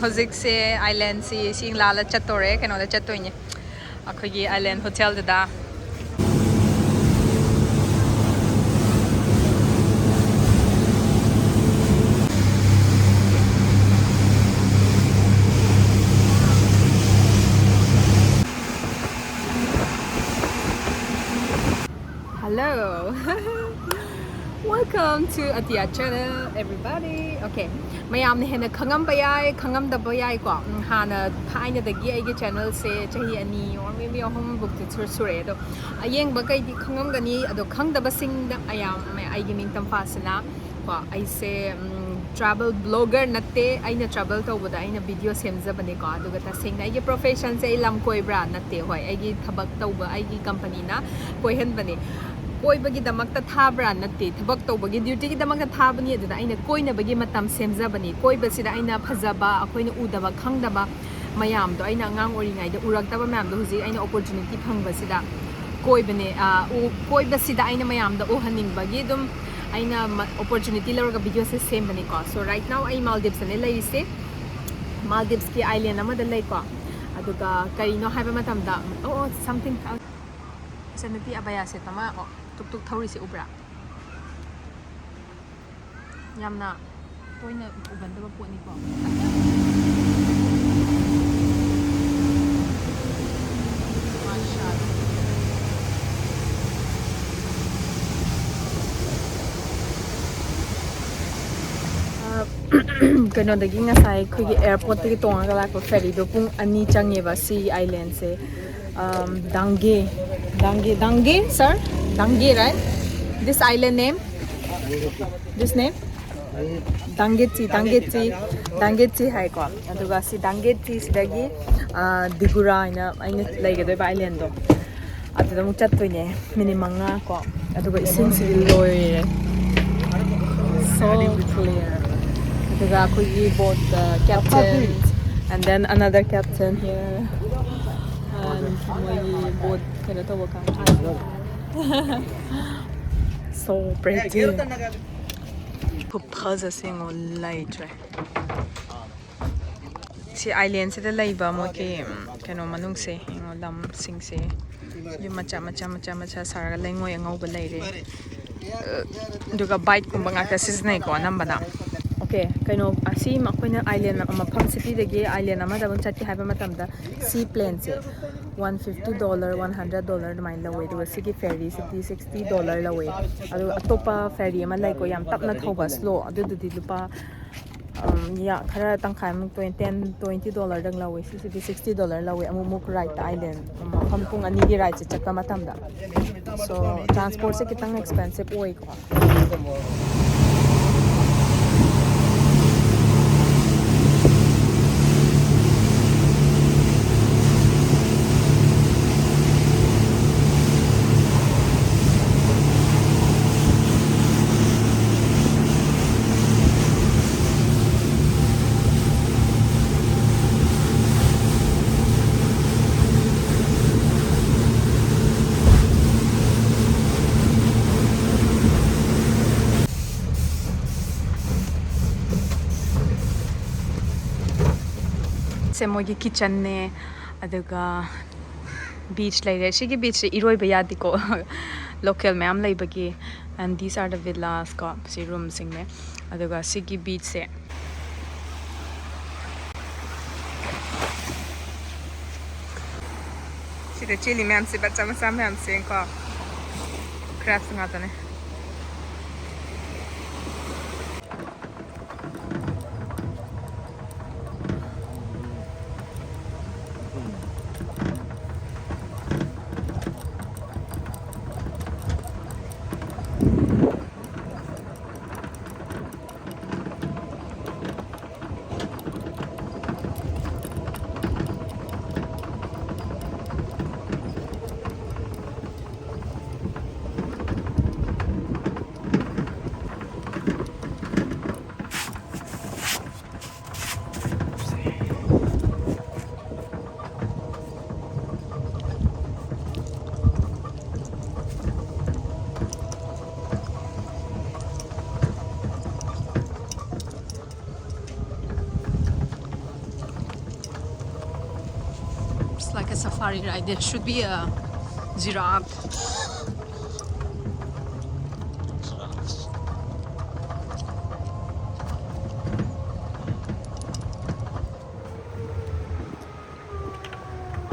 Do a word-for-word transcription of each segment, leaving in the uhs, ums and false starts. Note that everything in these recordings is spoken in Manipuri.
ꯍꯧꯖꯤꯛꯁꯦ ꯑꯥꯏꯂꯦꯟꯁꯤ ꯁꯤ ꯂꯥꯜꯂ ꯆꯠꯇꯣꯔꯦ, ꯀꯩꯅꯣꯗ ꯆꯠꯇꯣꯏꯅꯦ, ꯑꯩꯈꯣꯏꯒꯤ ꯑꯥꯏꯂꯦꯟ ꯍꯣꯇꯦꯜꯗꯨꯗ꯫ Hello. Welcome to Atia channel, everybody. Okay, ꯃꯌꯥꯝꯅ ꯍꯦꯟꯅ ꯈꯪꯉꯝꯕ ꯌꯥꯏ, ꯈꯪꯉꯝꯗꯕ ꯌꯥꯏꯀꯣ꯫ ꯎꯝ, ꯍꯥꯟꯅ ꯊꯥꯏꯅꯗꯒꯤ ꯑꯩꯒꯤ ꯆꯦꯅꯦꯜꯁꯦ ꯆꯍꯤ ꯑꯅꯤ or maybe ꯑꯍꯨꯝꯃꯨꯛꯇꯤ ꯁꯨ-, ꯁꯨꯔꯛꯑꯦ꯫ ꯑꯗꯣ ꯑꯌꯦꯡꯕꯒꯩꯗꯤ ꯈꯪꯉꯝꯒꯅꯤ꯫ ꯑꯗꯣ ꯈꯪꯗꯕꯁꯤꯡꯗ, ꯃꯌꯥꯝ, ꯑꯩꯒꯤ ꯃꯤꯡ ꯇꯝꯐꯥꯁꯤꯅ ꯀꯣ, ꯑꯩꯁꯦ, ꯎꯝ, travel blogger ꯅꯠꯇꯦ꯫ ꯑꯩꯅ travel ꯇꯧꯕꯗ ꯑꯩꯅ video ꯁꯦꯝꯖꯕꯅꯦꯀꯣ꯫ ꯑꯗꯨꯒ ꯇꯁꯦꯡꯅ ꯑꯩꯒꯤ professionꯁꯦ ꯑꯩ ꯂꯝ ꯀꯣꯏꯕ꯭ꯔꯥ? ꯅꯠꯇꯦ꯫ ꯍꯣꯏ, ꯑꯩꯒꯤ ꯊꯕꯛ ꯇꯧꯕ, ꯑꯩꯒꯤ companyꯅ ꯀꯣꯏꯍꯟꯕꯅꯦ꯫ ꯀꯣꯏꯕꯒꯤꯗꯃꯛꯇ ꯊꯥꯕ꯭ꯔꯥ? ꯅꯠꯇꯦ꯫ ꯊꯕꯛ ꯇꯧꯕꯒꯤ dutyꯒꯤꯗꯃꯛꯇ ꯊꯥꯕꯅꯤ꯫ ꯑꯗꯨꯗ ꯑꯩꯅ ꯀꯣꯏꯅꯕꯒꯤ ꯃꯇꯝ ꯁꯦꯝꯖꯕꯅꯤ꯫ ꯀꯣꯏꯕꯁꯤꯗ ꯑꯩꯅ ꯐꯖꯕ, ꯑꯩꯈꯣꯏꯅ ꯎꯗꯕ, ꯈꯪꯗꯕ ꯃꯌꯥꯝꯗꯣ, ꯑꯩꯅ ꯑꯉꯥꯡ ꯑꯣꯏꯔꯤꯉꯩꯗ ꯎꯔꯛꯇꯕ ꯃꯌꯥꯝꯗꯣ ꯍꯧꯖꯤꯛ ꯑꯩꯅ opportunity ꯐꯪꯕꯁꯤꯗ ꯀꯣꯏꯕꯅꯦ꯫ ꯑ, ꯎ-, ꯀꯣꯏꯕꯁꯤꯗ ꯑꯩꯅ ꯃꯌꯥꯝꯗ ꯎꯍꯟꯅꯤꯡꯕꯒꯤ ꯑꯗꯨꯝ ꯑꯩꯅ ꯃ-, opportunity ꯂꯧꯔꯒ videoꯁꯦ ꯁꯦꯝꯕꯅꯤꯀꯣ꯫ So right now ꯑꯩ Maldives ꯇꯅꯦ ꯂꯩꯔꯤꯁꯦ꯫ Maldives ꯀꯤ island ꯑꯃꯗ ꯂꯩꯀꯣ꯫ ꯑꯗꯨꯒ ꯀꯔꯤꯅꯣ ꯍꯥꯏꯕ ꯃꯇꯝꯗ, ꯑꯣ, something, ꯏꯆꯟꯅꯨꯄꯤ ꯑꯕꯌꯥ ꯁꯦꯠꯄ ꯑꯃ, ꯑꯣ, ꯇꯨꯛ ꯇꯨꯛ ꯊꯧꯔꯤꯁꯦ ꯎꯕ꯭ꯔꯥ? ꯌꯥꯝꯅ ꯇꯣꯏꯅ ꯎꯒꯟꯗꯕ ꯄꯣꯠꯅꯤꯀꯣ꯫ ꯀꯩꯅꯣꯗꯒꯤ ꯉꯁꯥꯏ ꯑꯩꯈꯣꯏꯒꯤ airportꯇꯒꯤ ꯇꯣꯡꯉꯒ ꯂꯥꯛꯄ ferryꯗꯣ ꯄꯨꯡ ꯑꯅꯤ ꯆꯪꯉꯦꯕ ꯁꯤ islandꯁꯦ꯫ Um, Dange, Dange, Dange, sir? Dange, right? This island name? This name? Dangetsi, Dangetsi, Dangetsi ꯍꯥꯏꯀꯣ꯫ ꯑꯗꯨꯒ ꯁꯤ Dangetsi ꯁꯤꯗꯒꯤ, ꯑ, Digura ꯍꯥꯏꯅ ꯑꯩꯅ ꯂꯩꯒꯗꯣꯏꯕ islandꯗꯣ, ꯑꯗꯨꯗ ꯑꯃꯨꯛ ꯆꯠꯇꯣꯏꯅꯦ꯫ Minute ꯃꯉꯥ ꯀꯣ꯫ ꯑꯗꯨꯒ ꯏꯁꯤꯡꯁꯤꯗꯤ ꯂꯣꯏꯔꯦ, so clear꯫ ꯑꯗꯨꯒ ꯑꯩꯈꯣꯏꯒꯤ boat captain, and then another captain here, and ꯃꯣꯏꯒꯤ boat ꯀꯩꯅꯣ ꯇꯧꯕ ꯀꯥꯡꯕꯨ꯫ So pretty. ꯈꯨꯐꯖꯁꯦ ꯌꯦꯡꯉꯣ, ꯂꯩꯇ꯭ꯔꯦ꯫ ꯁꯤ ꯑꯥꯏꯂꯦꯟꯁꯤꯗ ꯂꯩꯕ ꯃꯣꯏꯒꯤ, ꯎꯝ, ꯀꯩꯅꯣ ꯃꯅꯨꯡꯁꯦ ꯌꯦꯡꯉꯣ, ꯂꯝꯁꯤꯡꯁꯦ ꯌꯨꯝ ꯃꯆꯥ ꯃꯆꯥ ꯃꯆꯥ ꯃꯆꯥ ꯁꯥꯔꯒ ꯂꯩꯉꯣꯏ ꯑꯉꯧꯕ ꯂꯩꯔꯦ꯫ ꯑ, ꯑꯗꯨꯒ ꯕꯥꯏꯛꯀꯨꯝꯕ ꯉꯥꯛꯇ ꯁꯤꯖꯤꯟꯅꯩꯀꯣ ꯑꯅꯝꯕꯅ꯫ ꯑꯣꯀꯦ, ꯀꯩꯅꯣ, ꯑꯁꯤ ꯑꯩꯈꯣꯏꯅ ꯑꯥꯏꯂꯦꯟ ꯃꯐꯝ, ꯁꯤꯇꯤꯗꯒꯤ ꯑꯥꯏꯂꯦꯟ ꯑꯃꯗ ꯑꯃꯨꯛ ꯆꯠꯀꯦ ꯍꯥꯏꯕ ꯃꯇꯝꯗ ꯁꯤ ꯄ꯭ꯂꯦꯟꯁꯦ one fifty dollar, one hundred dollar ꯑꯗꯨꯃꯥꯏꯅ ꯂꯧꯋꯦ꯫ ꯑꯗꯨꯒ ꯁꯤꯒꯤ ꯐꯦꯔꯤꯁꯤꯗꯤ ꯁꯤꯛꯁꯇꯤ ꯗꯣꯂꯔ ꯂꯧꯋꯦ꯫ ꯑꯗꯨꯒ ꯑꯇꯣꯞꯄ ꯐꯦꯔꯤ ꯑꯃ ꯂꯩꯀꯣ, ꯌꯥꯝ ꯇꯞꯅ ꯊꯧꯕ, ꯁ꯭ꯂꯣ, ꯑꯗꯨꯗꯨꯗꯤ ꯂꯨꯄꯥ, ꯎꯝ, ꯌꯥ, ꯈꯔ ꯇꯪꯈꯥꯏꯃꯨꯛ, ꯇ꯭ꯋꯦꯟꯇꯤ, ꯇꯦꯟ, ꯇ꯭ꯋꯦꯟꯇꯤ ꯗꯣꯂꯔꯗꯪ ꯂꯧꯋꯦ꯫ ꯁꯤꯁꯤꯗꯤ ꯁꯤꯛꯁꯇꯤ ꯗꯣꯂꯔ ꯂꯧꯋꯦ ꯑꯃꯨꯛ ꯑꯃꯨꯛ ꯔꯥꯏꯗ, ꯑꯥꯏꯂꯦꯟ ꯃꯐꯝ ꯄꯨꯡ ꯑꯅꯤꯒꯤ ꯔꯥꯏꯗꯁꯦ ꯆꯠꯄ ꯃꯇꯝꯗ꯫ ꯁꯣ, ꯇ꯭ꯔꯥꯟꯁꯄꯣꯔꯠꯁꯦ ꯈꯤꯇꯪ ꯑꯦꯛꯁꯄꯦꯟꯁꯤꯞ ꯑꯣꯏꯀꯣ꯫ ꯁꯦ ꯃꯣꯏꯒꯤ ꯀꯤꯠꯆꯟꯅꯦ, ꯑꯗꯨꯒ ꯕꯤꯆ ꯂꯩꯔꯦ꯫ ꯁꯤꯒꯤ ꯕꯤꯆꯁꯦ ꯏꯔꯣꯏꯕ ꯌꯥꯗꯦꯀꯣ, ꯂꯣꯀꯦꯜ ꯃꯌꯥꯝ ꯂꯩꯕꯒꯤ꯫ And these are the villas ꯀꯣ, ꯁꯤ ꯔꯨꯝꯁꯤꯡꯅꯦ꯫ ꯑꯗꯨꯒ ꯁꯤꯒꯤ ꯕꯤꯆꯁꯦ, ꯁꯤꯗ ꯆꯦꯜꯂꯤ ꯃꯌꯥꯝꯁꯦ, ꯕꯆꯥ ꯃꯆꯥ ꯃꯌꯥꯝꯁꯦ ꯀꯣ, ꯀ꯭ꯔꯦꯕꯁ ꯉꯥꯛꯇꯅꯦ꯫ Sorry, right? There should be a giraffe.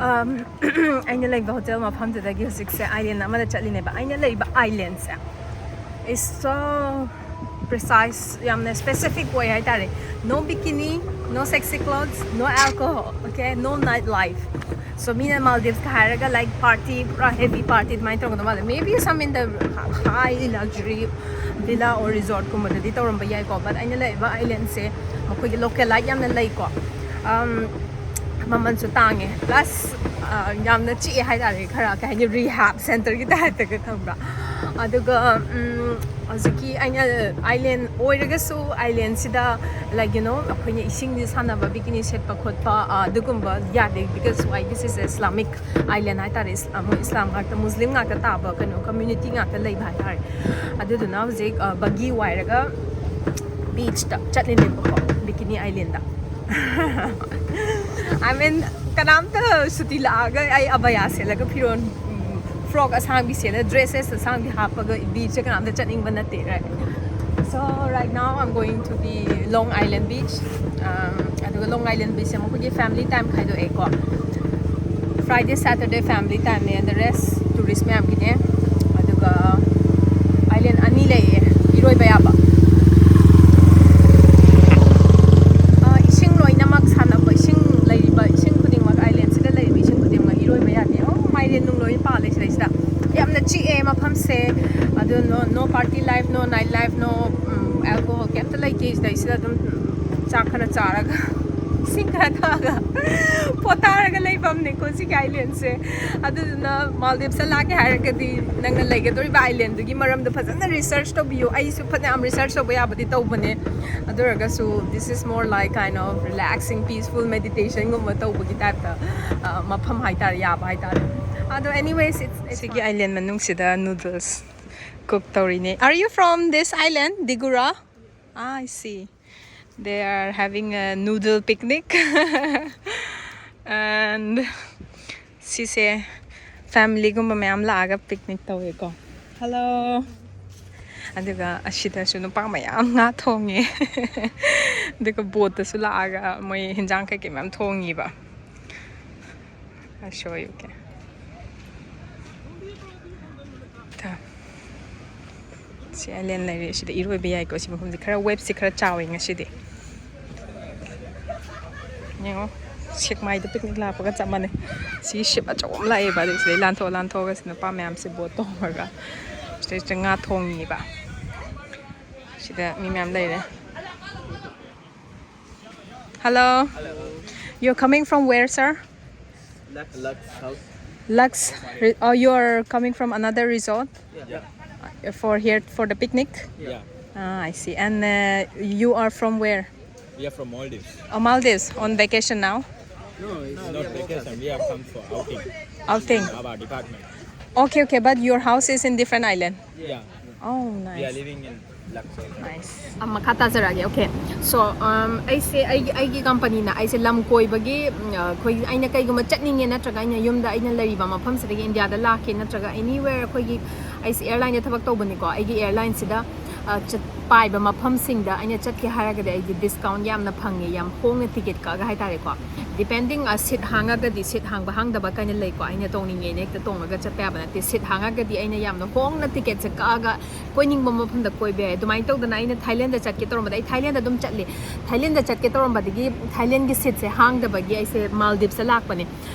Um, ꯑꯩꯅ ꯂꯩꯕ ꯍꯣꯇꯦꯜ ꯃꯐꯝꯗꯨꯗꯒꯤ ꯍꯧꯖꯤꯛꯁꯦ ꯑꯥꯏꯂꯦꯟ ꯑꯃꯗ ꯆꯠꯂꯤꯅꯦꯕ꯫ ꯑꯩꯅ ꯂꯩꯕ ꯑꯥꯏꯂꯦꯟꯁꯦ is so precise, ꯌꯥꯝꯅ specific ꯑꯣꯏ ꯍꯥꯏꯇꯥꯔꯦ꯫ No bikini, no sexy clothes, no alcohol, okay, no night life. So ꯃꯤꯅ ꯃꯥꯜꯗꯤꯞꯁꯀ ꯍꯥꯏꯔꯒ like party, ꯄꯨꯔꯥ heavy party ꯑꯗꯨꯃꯥꯏꯅ ꯇꯧꯒꯗꯧ ꯃꯥꯜꯂꯦ꯫ Maybe some in the high luxury villa or resort ꯀꯨꯝꯕꯗꯗꯤ ꯇꯧꯔꯝꯕ ꯌꯥꯏꯀꯣ, but ꯑꯩꯅ ꯂꯩꯔꯤꯕ ꯑꯥꯏꯂꯦꯟꯁꯦ ꯃꯈꯣꯏꯒꯤ ꯂꯣꯀꯦꯜ ꯂꯥꯏꯠ ꯌꯥꯝꯅ ꯂꯩꯀꯣ꯫ Um, ꯃꯃꯜꯁꯨ ꯇꯥꯡꯉꯦ, plus ꯌꯥꯝꯅ ꯆꯤꯛꯑꯦ ꯍꯥꯏꯇꯥꯔꯦ, ꯈꯔ ꯀꯩ ꯍꯥꯏꯅꯤ, ꯔꯤꯍꯥꯕ ꯁꯦꯟꯇꯔꯒꯤ ꯇꯥꯏꯞꯇꯒ, ꯈꯪꯕ꯭ꯔꯥ? ꯑꯗꯨꯒ ꯎꯝ, ꯍꯧꯖꯤꯛꯀꯤ ꯑꯩꯅ ꯑꯥꯏꯂꯦꯟ ꯑꯣꯏꯔꯒꯁꯨ ꯑꯥꯏꯂꯦꯟꯁꯤꯗ, like, you know, ꯑꯩꯈꯣꯏꯅ ꯏꯁꯤꯡꯗꯤ ꯁꯥꯟꯅꯕ, ꯕꯤꯀꯤꯅꯤ ꯁꯦꯠꯄ ꯈꯣꯠꯄ, ꯑ, ꯑꯗꯨꯒꯨꯝꯕ ꯌꯥꯗꯦ, because why, this is Islamic island ꯍꯥꯏꯇꯥꯔꯦ꯫ ꯏꯁ-, ꯑ, ꯃꯣꯏ ꯏꯁꯂꯥꯝ ꯉꯥꯛꯇ, ꯃꯨꯁꯂꯤꯝ ꯉꯥꯛꯇ ꯇꯥꯕ ꯀꯩꯅꯣ, ꯀꯝꯃ꯭ꯌꯨꯅꯤꯇꯤ ꯉꯥꯛꯇ ꯂꯩꯕ ꯍꯥꯏꯇꯥꯔꯦ꯫ ꯑꯗꯨꯗꯨꯅ ꯍꯧꯖꯤꯛ, ꯑ, ꯕꯒꯤ ꯋꯥꯏꯔꯒ ꯕꯤꯆꯇ ꯆꯠꯂꯤꯅꯦꯕꯀꯣ, ꯕꯤꯀꯤꯅꯤ ꯑꯥꯏꯂꯦꯟꯗ꯫ I mean, ꯀꯅꯥꯝꯇ ꯁꯨꯇꯤ ꯂꯥꯛꯑꯒ ꯑꯩ ꯑꯕꯌꯥ ꯁꯦꯠꯂꯒ, ꯐꯤꯔꯣꯟ, ꯎꯝ, ꯐ꯭ꯔꯣꯛ ꯑꯁꯥꯡꯕꯤ ꯁꯦꯠꯂ, ꯗ꯭ꯔꯦꯁꯦꯁ ꯑꯁꯥꯡꯕꯤ ꯍꯥꯞꯄꯒ ꯕꯤꯆꯁꯦ ꯀꯅꯥꯝꯇ ꯆꯠꯅꯤꯡꯕ ꯅꯠꯇꯦ, right? So right now I'm going to the Long Island Beach. Um, ꯑꯗꯨꯒ ꯂꯣꯡ ꯑꯥꯏꯂꯦꯟ ꯕꯤꯆꯁꯦ ꯃꯈꯣꯏꯒꯤ ꯐꯦꯃꯤꯂꯤ ꯇꯥꯏꯝ ꯈꯥꯏꯗꯣꯛꯑꯦꯀꯣ꯫ Friday, Saturday family timeꯅꯦ, and the rest tourist ꯃꯌꯥꯝꯒꯤꯅꯦ꯫ ꯑꯗꯨꯒ ꯑꯥꯏꯂꯦꯟ ꯑꯅꯤ ꯂꯩꯌꯦ ꯏꯔꯣꯏꯕ ꯌꯥꯕ꯫ ꯑ, ꯏꯁꯤꯡ ꯂꯣꯏꯅꯃꯛ ꯁꯥꯟꯅꯕ, ꯏꯁꯤꯡ ꯂꯩꯔꯤꯕ, ꯏꯁꯤꯡ ꯈꯨꯗꯤꯡꯃꯛ, ꯑꯥꯏꯂꯦꯟꯁꯤꯗ ꯂꯩꯔꯤꯕ ꯏꯁꯤꯡ ꯈꯨꯗꯤꯡꯃꯛ ꯏꯔꯣꯏꯕ ꯌꯥꯅꯤ꯫ ꯑꯣ, ꯃꯥꯏꯔꯦꯟ ꯅꯨꯡ ꯂꯣꯏ ꯄꯥꯜꯂꯦ ꯁꯤꯗꯩꯁꯤꯗ꯫ ꯌꯥꯝꯅ ꯆꯤꯛꯑꯦ ꯃꯐꯝꯁꯦ꯫ ꯑꯗꯨ no, no party life, no night life, no, ꯎꯝ, alcohol ꯀꯩꯝꯇ ꯂꯩꯇꯦ ꯁꯤꯗꯩꯁꯤꯗ꯫ ꯑꯗꯨꯝ, ꯎꯝ, ꯆꯥꯛ ꯈꯔ ꯆꯥꯔꯒ, ꯏꯁꯤꯡ ꯈꯔ ꯊꯛꯑꯒ ꯄꯣꯊꯥꯔꯒ ꯂꯩꯐꯝꯅꯦꯀꯣ ꯁꯤꯒꯤ ꯑꯥꯏꯂꯦꯟꯁꯦ꯫ ꯑꯗꯨꯗꯨꯅ ꯃꯥꯜꯗꯤꯞꯁꯇ ꯂꯥꯛꯀꯦ ꯍꯥꯏꯔꯒꯗꯤ ꯅꯪꯅ ꯂꯩꯒꯗꯧꯔꯤꯕ ꯑꯥꯏꯂꯦꯟꯗꯨꯒꯤ ꯃꯔꯝꯗ ꯐꯖꯅ ꯔꯤꯁꯔꯆ ꯇꯧꯕꯤꯌꯨ꯫ ꯑꯩꯁꯨ ꯐꯅꯌꯥꯝ ꯔꯤꯁꯔꯆ ꯇꯧꯕ ꯌꯥꯕꯗꯤ ꯇꯧꯕꯅꯦ, ꯑꯗꯨ ꯑꯣꯏꯔꯒꯁꯨ this is more like kind of relaxing, peaceful meditationꯒꯨꯝꯕ ꯇꯧꯕꯒꯤ ꯇꯥꯏꯞꯇ, ꯑ, ꯃꯐꯝ ꯍꯥꯏꯇꯥꯔꯦ, ꯌꯥꯕ ꯍꯥꯏꯇꯥꯔꯦ꯫ ꯑꯗꯣ anyways, it's, it's ꯁꯤꯒꯤ fine꯫ ꯑꯥꯏꯂꯦꯟ ꯃꯅꯨꯡꯁꯤꯗ noodles cook ꯇꯧꯔꯤꯅꯦ꯫ Are you from this island, Digura? Ah, I see. They are having a noodle picnic. And ꯁꯤꯁꯦ ꯐꯦꯃꯤꯂꯤꯒꯨꯝꯕ ꯃꯌꯥꯝ ꯂꯥꯛꯑꯒ ꯄꯤꯛꯅꯤꯛ ꯇꯧꯋꯦꯀꯣ꯫ ꯍꯜꯂꯣ꯫ ꯑꯗꯨꯒ ꯑꯁꯤꯗꯁꯨ ꯅꯨꯄꯥ ꯃꯌꯥꯝ ꯉꯥ ꯊꯣꯡꯉꯦ꯫ ꯑꯗꯨꯒ ꯕꯣꯠꯇꯁꯨ ꯂꯥꯛꯑꯒ ꯃꯣꯏ ꯍꯤꯟꯖꯥꯡ ꯀꯩꯀꯩ ꯃꯌꯥꯝ ꯊꯣꯡꯉꯤꯕ꯫ I show you, okay. ꯊ-, ꯁꯤ ꯑꯥꯏꯂꯦꯟ ꯂꯩꯔꯦ꯫ ꯁꯤꯗ ꯏꯔꯣꯏꯕ ꯌꯥꯏꯀꯣ꯫ ꯁꯤ ꯃꯐꯝꯁꯦ ꯈꯔ, ꯋꯦꯞꯁꯦ ꯈꯔ ꯆꯥꯎꯋꯦ ꯉꯁꯤꯗꯤ꯫ ꯌꯦꯡꯉꯣ, ꯁꯦꯛꯃꯥꯏꯗ ꯄꯤꯛꯅꯤꯛ ꯂꯥꯛꯄꯒ ꯆꯞ ꯃꯥꯟꯅꯩ꯫ ꯁꯤ ꯁꯤꯞ ꯑꯆꯧꯕ ꯑꯃ ꯂꯥꯛꯑꯦꯕ꯫ ꯑꯗꯨ ꯁꯤꯗꯩ ꯂꯥꯟꯊꯣꯛꯑ ꯂꯥꯟꯊꯣꯛꯑꯒ ꯁꯤ ꯅꯨꯄꯥ ꯃꯌꯥꯝꯁꯦ ꯕꯣꯠ ꯇꯣꯡꯉꯒ ꯁꯤꯗꯩꯁꯤꯗ ꯉꯥ ꯊꯣꯡꯉꯤꯕ꯫ ꯁꯤꯗ ꯃꯤ ꯃꯌꯥꯝ ꯂꯩꯔꯦ꯫ Hello. You're coming from where, sir? Lux, Lux House. Lux. Re- oh, you're coming from another resort? Yeah. Uh, for here, for the picnic? Yeah. Ah, I see. And uh, you are from where? We are from Maldives. Oh, Maldives, on vacation now? No, it's not vacation. We have come for outing. Outing. Our department. Okay, okay, but your house is in different island. Yeah. Oh, We are nice. Living in Lux. Nice. ꯑ, ꯃꯈꯥ ꯇꯥꯖꯔꯛꯑꯒꯦ꯫ Okay, so, um, ꯑꯩꯁꯦ ꯑꯩꯒꯤ ꯑꯩꯒꯤ ꯀꯝꯄꯅꯤꯅ ꯑꯩꯁꯦ ꯂꯝ ꯀꯣꯏꯕꯒꯤ, ꯎꯝ, ꯑ, ꯑꯩꯈꯣꯏ, ꯑꯩꯅ ꯀꯩꯒꯨꯝꯕ ꯆꯠꯅꯤꯡꯉꯦ ꯅꯠꯇ꯭ꯔꯒ ꯑꯩꯅ ꯌꯨꯝꯗ, ꯑꯩꯅ ꯂꯩꯔꯤꯕ ꯃꯐꯝꯁꯤꯗꯒꯤ ꯏꯟꯗꯤꯌꯥꯗ ꯂꯥꯛꯀꯦ ꯅꯠꯇ꯭ꯔꯒ anywhere, ꯑꯩꯈꯣꯏꯒꯤ, ꯑꯩꯁꯦ ꯑꯦꯌꯔꯂꯥꯏꯟꯗ ꯊꯕꯛ ꯇꯧꯕꯅꯤꯀꯣ꯫ ꯑꯩꯒꯤ ꯑꯦꯌꯔꯂꯥꯏꯟꯁꯤꯗ, ꯑ, ꯆꯠ- ꯄꯥꯏꯕ ꯃꯐꯝꯁꯤꯡꯗ ꯑꯩꯅ ꯆꯠꯀꯦ ꯍꯥꯏꯔꯒꯗꯤ ꯑꯩꯗꯤ ꯗꯤꯁꯀꯥꯎꯟ ꯌꯥꯝꯅ ꯐꯪꯉꯦ, ꯌꯥꯝ ꯍꯣꯡꯅ ꯇꯤꯀꯦꯠ ꯀꯛꯑꯒ ꯍꯥꯏꯇꯥꯔꯦꯀꯣ꯫ Depending, ꯑ, ꯁꯤꯠ ꯍꯥꯡꯉꯒꯗꯤ, ꯁꯤꯠ ꯍꯥꯡꯕ ꯍꯥꯡꯗꯕ ꯀꯥꯏꯅ ꯂꯩꯀꯣ꯫ ꯑꯩꯅ ꯇꯣꯡꯅꯤꯡꯉꯦꯅ ꯍꯦꯛꯇ ꯇꯣꯡꯉꯒ ꯆꯠꯄ ꯌꯥꯕ ꯅꯠꯇꯦ꯫ ꯁꯤꯠ ꯍꯥꯡꯉꯒꯗꯤ ꯑꯩꯅ ꯌꯥꯝꯅ ꯍꯣꯡꯅ ꯇꯤꯀꯦꯠꯁꯦ ꯀꯛꯑꯒ ꯀꯣꯏꯅꯤꯡꯕ ꯃꯐꯝꯗ ꯀꯣꯏꯕ ꯌꯥꯏ꯫ ꯑꯗꯨꯃꯥꯏꯅ ꯇꯧꯗꯅ ꯑꯩꯅ ꯊꯥꯏꯂꯦꯟꯗ ꯆꯠꯀꯦ ꯇꯧꯔꯝꯕꯗ, ꯑꯩ ꯊꯥꯏꯂꯦꯟꯗ ꯑꯗꯨꯝ ꯆꯠꯂꯦ꯫ ꯊꯥꯏꯂꯦꯟꯗ ꯆꯠꯀꯦ ꯇꯧꯔꯝꯕꯗꯒꯤ ꯊꯥꯏꯂꯦꯟꯒꯤ ꯁꯤꯠꯁꯦ ꯍꯥꯡꯗꯕꯒꯤ ꯑꯩꯁꯦ ꯃꯥꯜꯗꯤꯞꯁꯇ ꯂꯥꯛꯄꯅꯦ꯫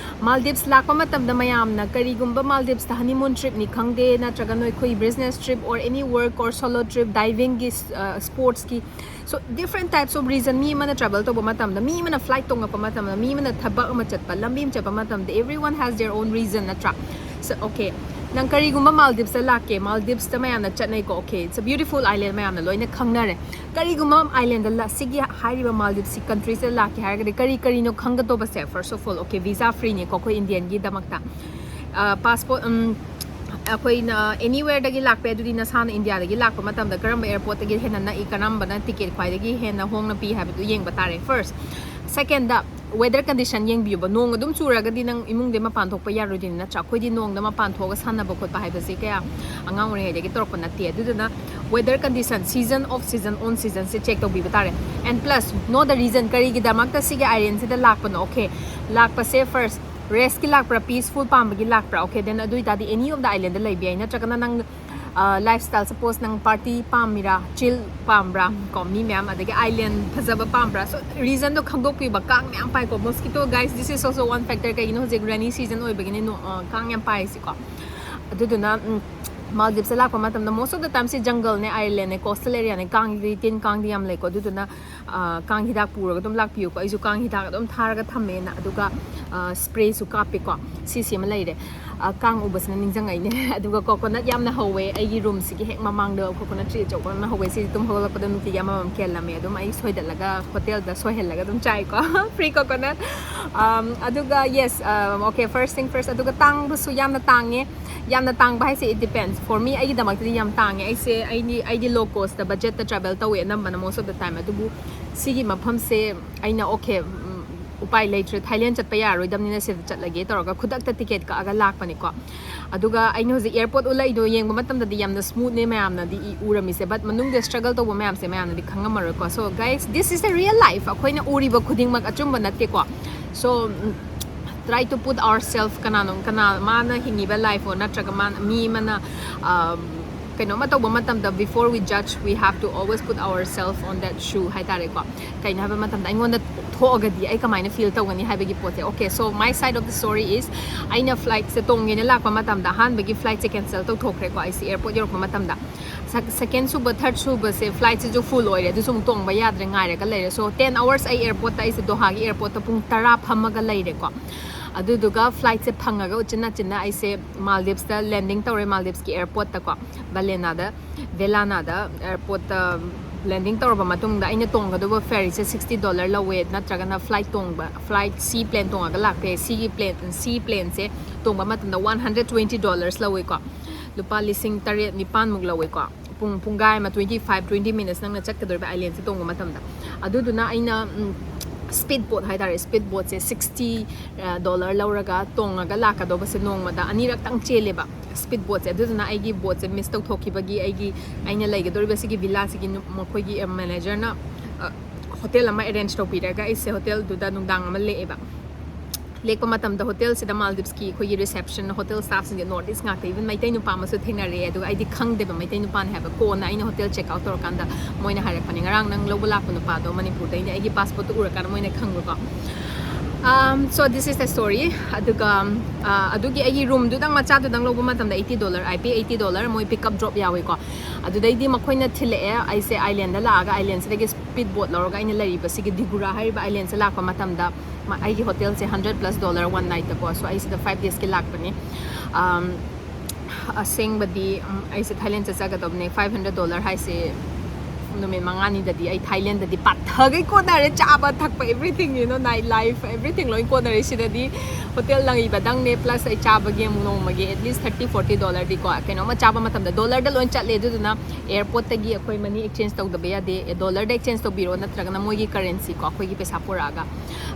ꯃꯥꯜꯗꯤꯞꯁ ꯂꯥꯛꯄ ꯃꯇꯝꯗ ꯃꯌꯥꯝꯅ ꯀꯔꯤꯒꯨꯝꯕ ꯃꯥꯜꯗꯤꯞꯁꯇ ꯍꯅꯤꯃꯨꯟ ꯇ꯭ꯔꯤꯞꯅꯤ ꯈꯪꯗꯦ, ꯅꯠꯇ꯭ꯔꯒ ꯅꯣꯏ ꯑꯩꯈꯣꯏ business trip or any work or solo trip, divingꯒꯤ, ꯑ, sportsꯀꯤ, so different types of reason. ꯃꯤ ꯑꯃꯅ travel ꯇꯧꯕ ꯃꯇꯝꯗ, ꯃꯤ ꯑꯃꯅ flight ꯇꯣꯡꯉꯛꯄ ꯃꯇꯝꯗ, ꯃꯤ ꯑꯃꯅ ꯊꯕꯛ ꯑꯃ ꯆꯠꯄ, ꯂꯝꯕꯤ ꯑꯃ ꯆꯠꯄ ꯃꯇꯝꯗ, everyone has their own reason, ꯅꯠꯇ꯭ꯔꯥ? So, okay, ꯅꯪ ꯀꯔꯤꯒꯨꯝꯕ ꯃꯥꯜꯗꯤꯞꯁꯇ ꯂꯥꯛꯀꯦ, ꯃꯥꯜꯗꯤꯞꯁꯇ ꯃꯌꯥꯝꯅ ꯆꯠꯅꯩꯀꯣ, okay, it's a beautiful island, ꯃꯌꯥꯝꯅ ꯂꯣꯏꯅ ꯈꯪꯅꯔꯦ꯫ ꯀꯔꯤꯒꯨꯝꯕ ꯑꯥꯏꯂꯦꯟꯗ ꯂ-, ꯁꯤꯒꯤ ꯍꯥꯏꯔꯤꯕ ꯃꯥꯜꯗꯤꯞꯁꯀꯤ ꯀꯟꯇ꯭ꯔꯤꯁꯤꯗ ꯂꯥꯛꯀꯦ ꯍꯥꯏꯔꯒꯗꯤ ꯀꯔꯤ ꯀꯔꯤꯅꯣ ꯈꯪꯒꯗꯧꯕꯁꯦ? First of all, okay, visa freeꯅꯤꯀꯣ ꯑꯩꯈꯣꯏ ꯏꯟꯗꯤꯌꯟꯒꯤꯗꯃꯛꯇ꯫ ꯑ, passport, ꯎꯝ, ꯑꯩꯈꯣꯏꯅ anywhere ꯗꯒꯤ ꯂꯥꯛꯄ ꯌꯥꯏ꯫ ꯑꯗꯨꯗꯤ ꯅꯁꯥꯅ ꯏꯟꯗꯤꯌꯥꯗꯒꯤ ꯂꯥꯛꯄ ꯃꯇꯝꯗ ꯀꯔꯝꯕ airport ꯇꯒꯤ ꯍꯦꯟꯅ ꯅꯛꯏ, ꯀꯔꯝꯕꯅ ticket ꯈ꯭ꯋꯥꯏꯗꯒꯤ ꯍꯦꯟꯅ ꯍꯣꯡꯅ ꯄꯤ ꯍꯥꯏꯕꯗꯨ ꯌꯦꯡꯕ ꯇꯥꯔꯦ first꯫ Second ꯗ, weather condition ꯌꯦꯡꯕꯤꯌꯨꯕ꯫ ꯅꯣꯡ ꯑꯗꯨꯝ ꯆꯨꯔꯒꯗꯤ ꯅꯪ ꯏꯃꯨꯡꯗꯩ ꯃꯄꯥꯟ ꯊꯣꯛꯄ ꯌꯥꯔꯣꯏꯗꯣꯏꯅꯤ, ꯅꯠꯇ꯭ꯔꯥ? ꯑꯩꯈꯣꯏꯗꯤ ꯅꯣꯡꯗ ꯃꯄꯥꯟ ꯊꯣꯛꯑꯒ ꯁꯥꯟꯅꯕ ꯈꯣꯠꯄ ꯍꯥꯏꯕꯁꯦ ꯀꯌꯥ ꯑꯉꯥꯡ ꯑꯣꯏꯔꯤꯉꯩꯗꯒꯤ ꯇꯧꯔꯛꯄ ꯅꯠꯇꯦ꯫ ꯑꯗꯨꯗꯨꯅ weather condition, season of season, on season say check ꯇꯧꯕꯤꯕ ꯇꯥꯔꯦ꯫ And plus, know the reason, ꯀꯔꯤꯒꯤꯗꯃꯛꯇ ꯁꯤꯒꯤ island ꯁꯤꯗ ꯂꯥꯛꯄꯅꯣ? Okay, ꯂꯥꯛꯄꯁꯦ first, rest ꯀꯤ ꯂꯥꯛꯄ꯭ꯔꯥ, peaceful ꯄꯥꯝꯕꯒꯤ ꯂꯥꯛꯄ꯭ꯔꯥ? Okay, then ꯑꯗꯨ ꯑꯣꯏꯇꯥꯔꯗꯤ any of the island ꯗ ꯂꯩꯕ ꯌꯥꯏ, ꯅꯠꯇ꯭ꯔꯒꯅ ꯅꯪ lifestyle, suppose ꯅꯪ party ꯄꯥꯝꯃꯤꯔꯥ, chill ꯄꯥꯝꯕ꯭ꯔꯥ, ꯀꯣ, ꯃꯤ ꯃꯌꯥꯝ, ꯑꯗꯒꯤ island ꯐꯖꯕ ꯄꯥꯝꯕ꯭ꯔꯥ? So reason ꯗꯣ ꯈꯪꯗꯣꯛꯄꯤꯕ꯫ ꯀꯥꯡ ꯃꯌꯥꯝ ꯄꯥꯏꯀꯣ, mosquito, guys, this is also one factor꯫ ꯀꯩꯒꯤꯅꯣ, ꯍꯧꯖꯤꯛ rainy season ꯑꯣꯏꯕꯒꯤꯅꯦ, ꯅꯣ-, ꯑ, ꯀꯥꯡ ꯌꯥꯝ ꯄꯥꯏꯁꯤꯀꯣ꯫ ꯑꯗꯨꯗꯨꯅ ꯎꯝ, Maldives ꯇ ꯂꯥꯛꯄ ꯃꯇꯝꯗ most of the time ꯁꯤ jungle ꯅꯦ, island ꯅꯦ, coastal area ꯅꯦ, ꯀꯥꯡꯗꯤ, ꯇꯤꯟ ꯀꯥꯡꯗꯤ ꯌꯥꯝ ꯂꯩꯀꯣ꯫ ꯑꯗꯨꯗꯨꯅ ꯑ, ꯀꯥꯡ ꯍꯤꯗꯥꯛ ꯄꯨꯔꯒ ꯑꯗꯨꯝ ꯂꯥꯛꯄꯤꯌꯨꯀꯣ꯫ ꯑꯩꯁꯨ ꯀꯥꯡ ꯍꯤꯗꯥꯛ ꯑꯗꯨꯝ ꯊꯥꯔꯒ ꯊꯝꯃꯦꯅ꯫ ꯑꯗꯨꯒ spray ꯁꯨ ꯀꯥꯞꯄꯦꯀꯣ꯫ ꯁꯤꯁꯤꯃ ꯂꯩꯔꯦ꯫ ꯑ, ꯀꯥꯡ ꯎꯕꯁꯤꯅ ꯅꯤꯡꯁꯤꯡꯉꯛꯏꯅꯦ꯫ ꯑꯗꯨꯒ coconut ꯌꯥꯝꯅ ꯍꯧꯋꯦ ꯑꯩꯒꯤ room ꯁꯤꯒꯤ ꯍꯦꯛ ꯃꯃꯥꯡꯗ, coconut tree ꯑꯆꯧꯕ ꯑꯃ ꯍꯧꯋꯦ꯫ ꯁꯤꯁꯦ ꯇꯨꯝ ꯍꯧꯒꯠꯂꯛꯄꯗ ꯅꯨꯡꯇꯤꯒꯤ ꯑꯃꯃꯝ ꯀꯦꯜꯂꯝꯃꯦ꯫ ꯑꯗꯨꯝ ꯑꯩ ꯁꯣꯏꯗꯠꯂꯒ hotel ꯗ ꯁꯣꯏꯍꯜꯂꯒ ꯑꯗꯨꯝ ꯆꯥꯏꯀꯣ꯫ Free coconut꯫ Um, ꯑꯗꯨꯒ yes, uh, okay, first thing first, ꯑꯗꯨꯒ ꯇꯥꯡꯕꯁꯨ ꯌꯥꯝꯅ ꯇꯥꯡꯉꯦ꯫ ꯌꯥꯝꯅ ꯇꯥꯡꯕ ꯍꯥꯏꯁꯦ, it depends꯫ For me, ꯑꯩꯒꯤꯗꯃꯛꯇꯗꯤ ꯌꯥꯝ ꯇꯥꯡꯉꯦ꯫ ꯑꯩꯁꯦ ꯑꯩꯗꯤ, ꯑꯩꯗꯤ low cost ꯇ, budget ꯇ travel ꯇꯧꯋꯦ ꯑꯅꯝꯕꯅ, most of the time꯫ ꯑꯗꯨꯕꯨ ꯁꯤꯒꯤ ꯃꯐꯝꯁꯦ ꯑꯩꯅ, okay, ꯎꯝ, ꯎꯄꯥꯏ ꯂꯩꯇ꯭ꯔꯦ, Thailand ꯆꯠꯄ ꯌꯥꯔꯔꯣꯏꯗꯕꯅꯤꯅ ꯁꯤꯗ ꯆꯠꯂꯒꯦ ꯇꯧꯔꯒ ꯈꯨꯗꯛꯇ ticket ꯀꯛꯑꯒ ꯂꯥꯛꯄꯅꯤꯀꯣ꯫ ꯑꯗꯨꯒ ꯑꯩꯅ ꯍꯧꯖꯤꯛ airport ꯎꯠꯂꯛꯏꯗꯣ ꯌꯦꯡꯕ ꯃꯇꯝꯗꯗꯤ ꯌꯥꯝꯅ smooth ꯅꯦ ꯃꯌꯥꯝꯅꯗꯤ ꯏ-, ꯎꯔꯝꯃꯤꯁꯦ, but ꯃꯅꯨꯡꯗ struggle ꯇꯧꯕ ꯃꯌꯥꯝꯁꯦ ꯃꯌꯥꯝꯅꯗꯤ ꯈꯪꯉꯝꯃꯔꯣꯏꯀꯣ꯫ So guys, this is the real life꯫ ꯑꯩꯈꯣꯏꯅ ꯎꯔꯤꯕ ꯈꯨꯗꯤꯡꯃꯛ ꯑꯆꯨꯝꯕ ꯅꯠꯇꯦꯀꯣ꯫ So, um, try to put ourselves, ꯀꯅꯥꯅꯣ, ꯀꯅꯥ, ꯃꯥꯅ ꯍꯤꯡꯉꯤꯕ life ꯑꯣ ꯅꯠꯇ꯭ꯔꯒ ꯃꯥꯅ, ꯃꯤ ꯑꯃꯅ, um, ꯀꯩꯅꯣꯝꯃ ꯇꯧꯕ ꯃꯇꯝꯗ, before we judge, we have to always put ourselves on that shoe ꯍꯥꯏꯇꯥꯔꯦꯀꯣ꯫ ꯀꯩꯅꯣ ꯍꯥꯏꯕ ꯃꯇꯝꯗ, ꯑꯩꯉꯣꯟꯗ ꯊꯣꯛꯑꯒꯗꯤ ꯑꯩ ꯀꯃꯥꯏꯅ feel ꯇꯧꯒꯅꯤ ꯍꯥꯏꯕꯒꯤ ꯄꯣꯠꯁꯦ꯫ Okay, so my side of the story is, ꯑꯩꯅ flight ꯁꯦ ꯇꯣꯡꯒꯦꯅ ꯂꯥꯛꯄ ꯃꯇꯝꯗ ꯑꯍꯥꯟꯕꯒꯤ flight ꯁꯦ cancel ꯇꯧꯊꯣꯛꯈ꯭ꯔꯦꯀꯣ ꯑꯩꯁꯦ airport ꯌꯧꯔꯛꯄ ꯃꯇꯝꯗ꯫ Sec-, second ꯁꯨꯕ, third ꯁꯨꯕꯁꯦ flight ꯁꯤꯁꯨ full ꯑꯣꯏꯔꯦ, ꯑꯗꯨꯁꯨ ꯑꯃꯨꯛ ꯇꯣꯡꯕ ꯌꯥꯗ꯭ꯔꯦ, ꯉꯥꯏꯔꯒ ꯂꯩꯔꯦ꯫ So ten hours ꯑꯩ airport ꯇ, ꯑꯩꯁꯦ ꯗꯣꯍꯥꯒꯤ airport ꯇ ꯄꯨꯡ ꯇꯔꯥ ꯐꯝꯃꯒ ꯂꯩꯔꯦꯀꯣ꯫ ꯑꯗꯨꯗꯨꯒ flight ꯁꯦ ꯐꯪꯉꯒ ꯎꯆꯤꯟ ꯅꯥꯆꯤꯟꯅ ꯑꯩꯁꯦ Maldives ꯇ landing ꯇꯧꯔꯦ, Maldives ꯀꯤ airport ꯇꯀꯣ, Vellana ꯗ꯫ Vellana ꯗ airport ꯇ Landing ꯇꯧꯔꯕ ꯃꯇꯨꯡꯗ ꯑꯩꯅ ꯇꯣꯡꯒꯗꯧꯕ ferryꯁꯦ sixty dollar ꯂꯧꯋꯦ, ꯅꯠꯇ꯭ꯔꯒꯅ flight ꯇꯣꯡꯕ, flight, sea plane ꯇꯣꯡꯉꯒ ꯂꯥꯛꯄ ꯌꯥꯏ꯫ Sea plane, sea planeꯁꯦ ꯇꯣꯡꯕ ꯃꯇꯝꯗ one hundred twenty dollars ꯂꯧꯋꯦꯀꯣ꯫ ꯂꯨꯄꯥ ꯂꯤꯁꯤꯡ ꯇꯔꯦꯠ ꯅꯤꯄꯥꯟꯃꯨꯛ ꯂꯧꯋꯦꯀꯣ꯫ ꯄꯨꯡ, ꯄꯨꯡꯈꯥꯏ ꯑꯃ, twenty five, twenty minutes ꯅꯪꯅ ꯆꯠꯀꯗꯧꯔꯤꯕ islandꯁꯦ ꯇꯣꯡꯕ ꯃꯇꯝꯗ꯫ ꯑꯗꯨꯗꯨꯅ ꯑꯩꯅ, ꯎꯝ, speed boat ꯍꯥꯏꯇꯥꯔꯦ, speed boatꯁꯦ sixty dollar ꯂꯧꯔꯒ ꯇꯣꯡꯉꯒ ꯂꯥꯛꯀꯗꯧꯕꯁꯦ ꯅꯣꯡꯃꯗ ꯑꯅꯤꯔꯛꯇꯪ ꯆꯦꯜꯂꯦꯕ speed boatꯁꯦ꯫ ꯑꯗꯨꯗꯨꯅ ꯑꯩꯒꯤ boatꯁꯦ miss ꯇꯧꯊꯣꯛꯈꯤꯕꯒꯤ ꯑꯩꯒꯤ, ꯑꯩꯅ ꯂꯩꯒꯗꯧꯔꯤꯕ ꯁꯤꯒꯤ villaꯁꯤꯒꯤ ꯅꯨ-, ꯃꯈꯣꯏꯒꯤ, ꯑ, managerꯅ, ꯑ, hotel ꯑꯃ arrange ꯇꯧꯕꯤꯔꯒ ꯑꯩꯁꯦ hotelꯗꯨꯗ ꯅꯨꯡꯗꯥꯡ ꯑꯃ ꯂꯦꯛꯑꯦꯕ꯫ ꯂꯦꯛꯄ ꯃꯇꯝꯗ hotelꯁꯤꯗ Maldives ꯀꯤ ꯑꯩꯈꯣꯏꯒꯤ reception, hotel staffꯁꯤꯡꯁꯦ North East ꯉꯥꯛꯇ, even ꯃꯩꯇꯩ ꯅꯨꯄꯥ ꯑꯃꯁꯨ ꯊꯦꯡꯅꯔꯛꯑꯦ꯫ ꯑꯗꯨꯒ ꯑꯩꯗꯤ ꯈꯪꯗꯦꯕ ꯃꯩꯇꯩ ꯅꯨꯄꯥꯅꯦ ꯍꯥꯏꯕ꯫ ꯀꯣꯟꯅ ꯑꯩꯅ hotel check out ꯇꯧꯔꯀꯥꯟꯗ ꯃꯣꯏꯅ ꯍꯥꯏꯔꯛꯄꯅꯦ, "ꯉꯔꯥꯡ ꯅꯪ ꯂꯧꯕ ꯂꯥꯛꯄ ꯅꯨꯄꯥꯗꯣ ꯃꯅꯤꯄꯨꯔꯗꯩꯅꯦ", ꯑꯩꯒꯤ passportꯇꯣ ꯎꯔꯀꯥꯟꯗ ꯃꯣꯏꯅ ꯈꯪꯕꯀꯣ꯫ Um, so this is the story. ꯑꯗꯨꯒ, ꯑ, ꯑꯗꯨꯒꯤ ꯑꯩꯒꯤ roomꯗꯨꯗꯪ, ꯃꯆꯥꯗꯨꯗꯪ ꯂꯧꯕ ꯃꯇꯝꯗ eighty dollar, I pay eighty dollar, ꯃꯣꯏ pick up drop ꯌꯥꯎꯋꯦꯀꯣ꯫ ꯑꯗꯨꯗꯩꯗꯤ ꯃꯈꯣꯏꯅ ꯊꯤꯜꯂꯛꯑꯦ, ꯑꯩꯁꯦ islandꯗ ꯂꯥꯛꯑꯒ islandꯁꯤꯗꯒꯤ speed boat ꯂꯧꯔꯒ ꯑꯩꯅ ꯂꯩꯔꯤꯕ ꯁꯤꯒꯤ Digura ꯍꯥꯏꯔꯤꯕ islandꯁꯦ ꯂꯥꯛꯄ ꯃꯇꯝꯗ ꯃ-, ꯑꯩꯒꯤ hotelꯁꯦ hundred plus dollar one nightꯇꯀꯣ꯫ So ꯑꯩ ꯁꯤꯗ five daysꯀꯤ ꯂꯥꯛꯄꯅꯤ꯫ Um, ꯑꯁꯦꯡꯕꯗꯤ, ꯎꯝ, ꯑꯩꯁꯦ Thailand ꯆꯠꯆꯒꯗꯕꯅꯦ꯫ Five hundred dollar ꯍꯥꯏꯁꯦ ꯅꯨꯃꯤꯠ ꯃꯉꯥꯅꯤꯗꯗꯤ ꯑꯩ Thailandꯗꯗꯤ ꯄꯥꯊꯒꯩ ꯀꯣꯟꯅꯔꯦ꯫ ꯆꯥꯕ ꯊꯛꯄ, everything, you know, night life, everything ꯂꯣꯏ ꯀꯣꯟꯅꯔꯦ꯫ ꯁꯤꯗꯗꯤ hotel ꯂꯩꯕꯗꯪꯅꯦ, plus ꯑꯩ ꯆꯥꯕꯒꯤ ꯑꯃꯨꯛ ꯅꯣꯡꯃꯒꯤ at least thirty forty dollarꯗꯤꯀꯣ, ꯀꯩꯅꯣꯝꯃ ꯆꯥꯕ ꯃꯇꯝꯗ dollarꯗ ꯂꯣꯏ ꯆꯠꯂꯦ꯫ ꯑꯗꯨꯗꯨꯅ airportꯇꯒꯤ ꯑꯩꯈꯣꯏ money exchange ꯇꯧꯗꯕ ꯌꯥꯗꯦ꯫ ꯑꯦ, dollarꯗ exchange ꯇꯧꯕꯤꯔꯣ, ꯅꯠꯇ꯭ꯔꯒꯅ ꯃꯣꯏꯒꯤ currencyꯀꯣ, ꯑꯩꯈꯣꯏꯒꯤ ꯄꯩꯁꯥ ꯄꯨꯔꯛꯑꯒ,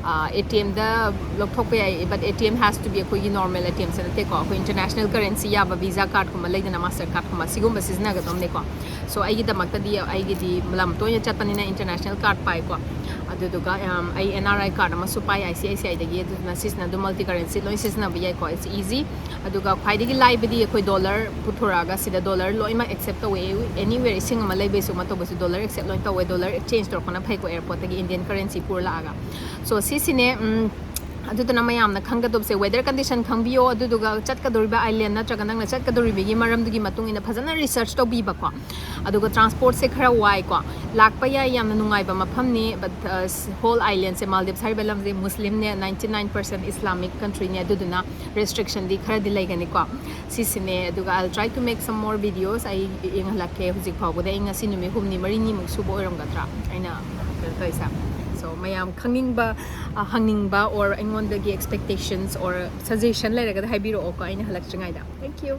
ꯑ, ATMꯗ ꯂꯧꯊꯣꯛꯄ ꯌꯥꯏ, but ATM has to be ꯑꯩꯈꯣꯏꯒꯤ normal ATMꯁꯦ ꯅꯠꯇꯦꯀꯣ꯫ ꯑꯩꯈꯣꯏ international currency ꯌꯥꯕ Visa cardꯀꯨꯝꯕ ꯂꯩꯗꯅ, Master cardꯀꯨꯝꯕ, ꯁꯤꯒꯨꯝꯕ ꯁꯤꯖꯤꯟꯅꯒꯗꯕꯅꯦꯀꯣ꯫ So ꯑꯩꯒꯤꯗꯃꯛꯇꯗꯤ, ꯑꯩꯒꯤꯗꯤ ꯂꯝ ꯇꯣꯏꯅ ꯆꯠꯄꯅꯤꯅ international card ꯄꯥꯏꯀꯣ꯫ ꯑꯗꯨꯗꯨꯒ, ꯎꯝ, ꯑꯩ NRI card ꯑꯃꯁꯨ ꯄꯥꯏ ICICIꯗꯒꯤ, ꯑꯗꯨꯗꯨꯅ ꯁꯤꯁꯤꯅ ꯑꯗꯨꯝ multi currency ꯂꯣꯏ ꯁꯤꯖꯤꯟꯅꯕ ꯌꯥꯏꯀꯣ, it's easy꯫ ꯑꯗꯨꯒ ꯈ꯭ꯋꯥꯏꯗꯒꯤ ꯂꯥꯏꯕꯗꯤ ꯑꯩꯈꯣꯏ dollar ꯄꯨꯊꯣꯔꯛꯑꯒ ꯁꯤꯗ dollar ꯂꯣꯏꯅꯃꯛ accept ꯇꯧꯋꯦ꯫ Anywhere ꯏꯁꯤꯡ ꯑꯃ ꯂꯩꯕꯩꯁꯨ ꯑꯃ ꯇꯧꯕꯁꯨ dollar accept ꯂꯣꯏ ꯇꯧꯋꯦ꯫ Dollar exchange ꯇꯧꯔꯛꯄꯅ ꯐꯩꯀꯣ, airportꯇꯒꯤ Indian currency ꯄꯨꯔ ꯂꯥꯛꯑꯒ꯫ So ꯁꯤꯁꯤꯅꯦ, ꯎꯝ, ꯑꯗꯨꯗꯨꯅ ꯃꯌꯥꯝꯅ ꯈꯪꯒꯗꯕꯁꯦ weather condition ꯈꯪꯕꯤꯌꯣ, ꯑꯗꯨꯗꯨꯒ ꯆꯠꯀꯗꯧꯔꯤꯕ island ꯅꯠꯇ꯭ꯔꯒ ꯅꯪꯅ ꯆꯠꯀꯗꯧꯔꯤꯕꯒꯤ ꯃꯔꯝꯗꯨꯒꯤ ꯃꯇꯨꯡ ꯏꯟꯅ ꯐꯖꯅ research ꯇꯧꯕꯤꯕꯀꯣ꯫ ꯑꯗꯨꯒ transport ꯁꯦ ꯈꯔ ꯋꯥꯏꯀꯣ, ꯂꯥꯛꯄ ꯌꯥꯏ, ꯌꯥꯝꯅ ꯅꯨꯡꯉꯥꯏꯕ ꯃꯐꯝꯅꯤ, but whole island say, Maldives ꯍꯥꯏꯔꯤꯕ ꯂꯝꯁꯦ Muslim ꯅꯦ, ninety nine percent Islamic country ꯅꯦ, ꯑꯗꯨꯗꯨꯅ restriction ꯗꯤ ꯈꯔꯗꯤ ꯂꯩꯒꯅꯤꯀꯣ꯫ ꯁꯤꯁꯤꯅꯦ꯫ ꯑꯗꯨꯒ I'll try to make some more videos. ꯑꯩ ꯌꯦꯡꯍꯜꯂꯛꯀꯦ꯫ ꯍꯧꯖꯤꯛ ꯐꯥꯎꯕꯗ ꯑꯩ ꯉꯁꯤ ꯅꯨꯃꯤꯠ ꯍꯨꯝꯅꯤ ꯃꯔꯤꯅꯤꯃꯨꯛ ꯁꯨꯕ ꯑꯣꯏꯔꯝꯒꯗ꯭ꯔꯥ ꯑꯩꯅ ꯀꯩꯅꯣ ꯇꯧꯔꯤꯁꯦ꯫ So ꯃꯌꯥꯝ ꯈꯪꯅꯤꯡꯕ, ꯑ, ꯍꯪꯅꯤꯡꯕ or ꯑꯩꯉꯣꯟꯗꯒꯤ expectations or suggestion ꯂꯩꯔꯒꯗꯤ ꯍꯥꯏꯕꯤꯔꯛꯑꯣꯀꯣ ꯑꯩꯅ ꯍꯜꯂꯛꯇ꯭ꯔꯤꯉꯩꯗ꯫ Thank you.